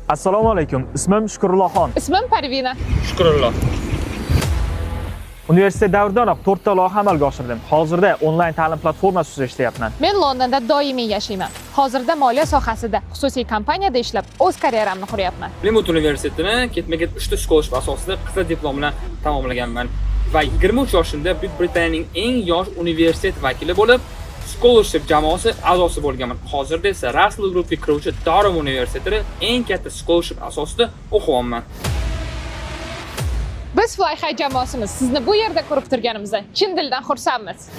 Assalomu alaykum. Ismim Shukrullohxon. Ismim Parvina. Shukrullo. Universitet davridanoq 4 ta loyiha amalga oshirdim. Hozirda onlayn ta'lim platformasi ustida ishlayapman. Men Londonda doimiy yashayman. Hozirda moliya sohasida xususiy kompaniyada ishlab, o'z karyeramni quryapman. Plymouth universitetini ketma-ket 3 ta scholarship asosida qizil diplom bilan tamomlaganman va 23 yoshimda Buyuk Britaniyaning eng yosh universitet vakili bo'lib, scholarship jamoasi a'zosi bo'lganman. Hozirda esa Russell Groupga kiruvchi Durham universitetida eng katta scholarship asosida o'qiyapman. Biz Fly High jamoasimiz. Sizni bu yerda ko'rib turganimizdan chin dildan xursandmiz.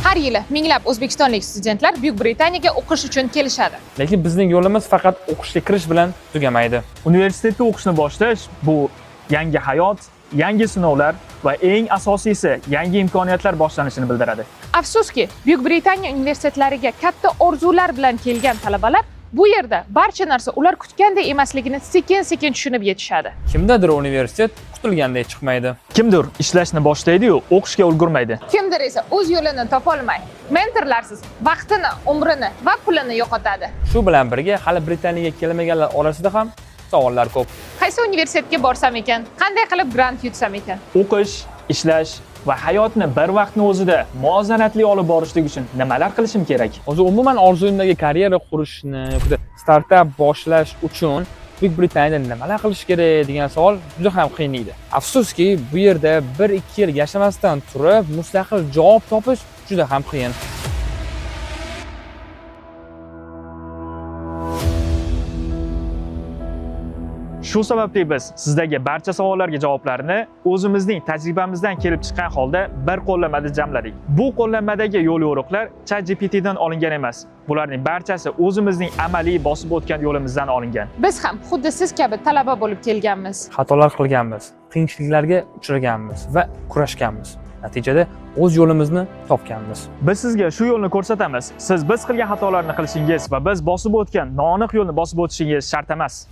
Har yili minglab o'zbekistonlik studentlar Buyuk Britaniyaga o'qish uchun kelishadi. Lekin bizning yo'limiz faqat o'qishga kirish bilan tugamaydi. Universitetda o'qishni boshlash bu yangi hayot, yangi sinovlar va eng asosiysi yangi imkoniyatlar boshlanishini bildiradi. Afsuski, Buyuk Britaniya universitetlariga katta orzular bilan kelgan talabalar bu yerda barcha narsa ular kutganday emasligini sekin-sekin tushunib yetishadi. Kimdadir universitet kutilganday chiqmaydi. Kimdir ishlashni boshlaydi-yu, o'qishga ulgurmaydi. Kimdir esa o'z yo'lini topolmay, mentorlarsiz vaqtini, umrini va pulini yo'qotadi. Shu bilan birga hali Britaniyaga kelmaganlar orasida ham savollar ko'p. Qaysi universitetga borsam ekan? Qanday qilib grant yutsam ekan? O'qish, ishlash va hayotni bir vaqtni o'zida muvozanatli olib borishlik uchun nimalar qilishim kerak? O'zi umuman orzuyimdagi karyera qurishni yoki startap boshlash uchun Buyuk Britaniyada nimalar qilish kerak degan savol juda ham qiynaydi. Afsuski, bu yerda 1-2 yil yashamasdan turib mustaqil javob topish juda ham qiyin. Shu sababli biz sizdagi barcha savollarga javoblarni o'zimizning tajribamizdan kelib chiqqan holda bir qo'llanmada jamladik. Bu qo'llanmadagi yo'l-yo'riqlar ChatGPT dan olingan emas. Bularning barchasi o'zimizning amaliy bosib o'tgan yo'limizdan olingan. Biz ham xuddi siz kabi talaba bo'lib kelganmiz. Xatolar qilganmiz, qiyinchiliklarga uchraganmiz va kurashganmiz. Natijada o'z yo'limizni topganmiz. Biz sizga shu yo'lni ko'rsatamiz. Siz biz qilgan xatolarni qilishingiz va biz bosib o'tgan noaniq yo'lni bosib o'tishingiz shart emas.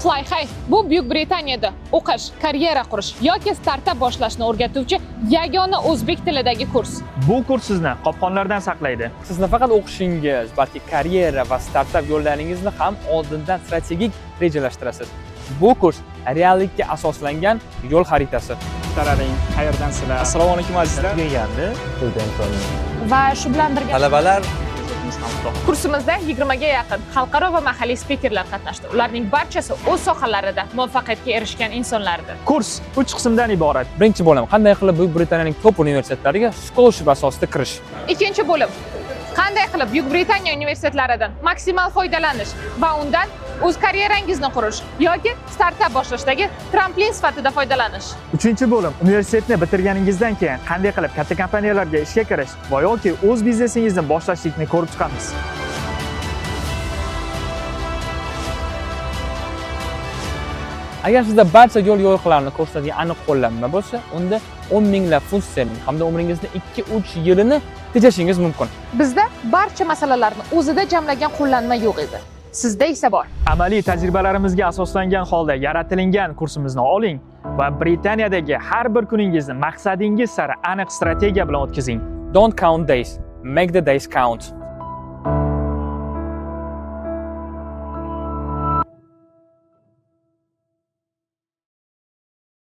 Fly High bu Buyuk Britaniyada o'qish, karyera qurish yoki startap boshlashni o'rgatuvchi yagona o'zbek tilidagi kurs. Bu kurs sizni qopqonlardan saqlaydi. Siz nafaqat o'qishingiz, balki karyera va startap yo'llaringizni ham oldindan strategik rejalashtirasiz. Bu kurs reallikka asoslangan yo'l xaritasi. Tararing, qayerdansizlar? Assalomu alaykum azizlar. Tugagandi. Va shu bilan birga Talabalar kursimizda 20 ga yaqin xalqaro va mahalliy spikerlar qatnashdi. Ularning barchasi o'z sohalarida muvaffaqiyatga erishgan insonlardir. Kurs 3 qismdan iborat. Birinchi bo'lim qanday qilib Buyuk Britaniyaning top universitetlariga scholarship asosida kirish. Ikkinchi bo'lim qanday qilib Buyuk Britaniya universitetlaridan maksimal foydalanish va undan o'z karyerangizni qurish yoki startap boshlashdagi tramplin sifatida foydalanish. Uchinchi bo'lim universitetni bitirganingizdan keyin qanday qilib katta kompaniyalarga ishga kirish va yoki o'z biznesingizni boshlashlikni ko'rib chiqamiz. Agar sizda barcha yo'l yo'riqlarni ko'rsatadigan aniq qo'llanma bo'lsa, unda 10 minglab funt sterling hamda umringizni 2-3 yilini tejashingiz mumkin. Bizda barcha masalalarni o'zida jamlagan qo'llanma yo'q edi. Sizda esa bor. Amaliy tajribalarimizga asoslangan holda yaratilingan kursimizni oling va Britaniyadagi har bir kuningizni maqsadingiz sari aniq strategiya bilan o'tkazing. Don't count days, make the days count.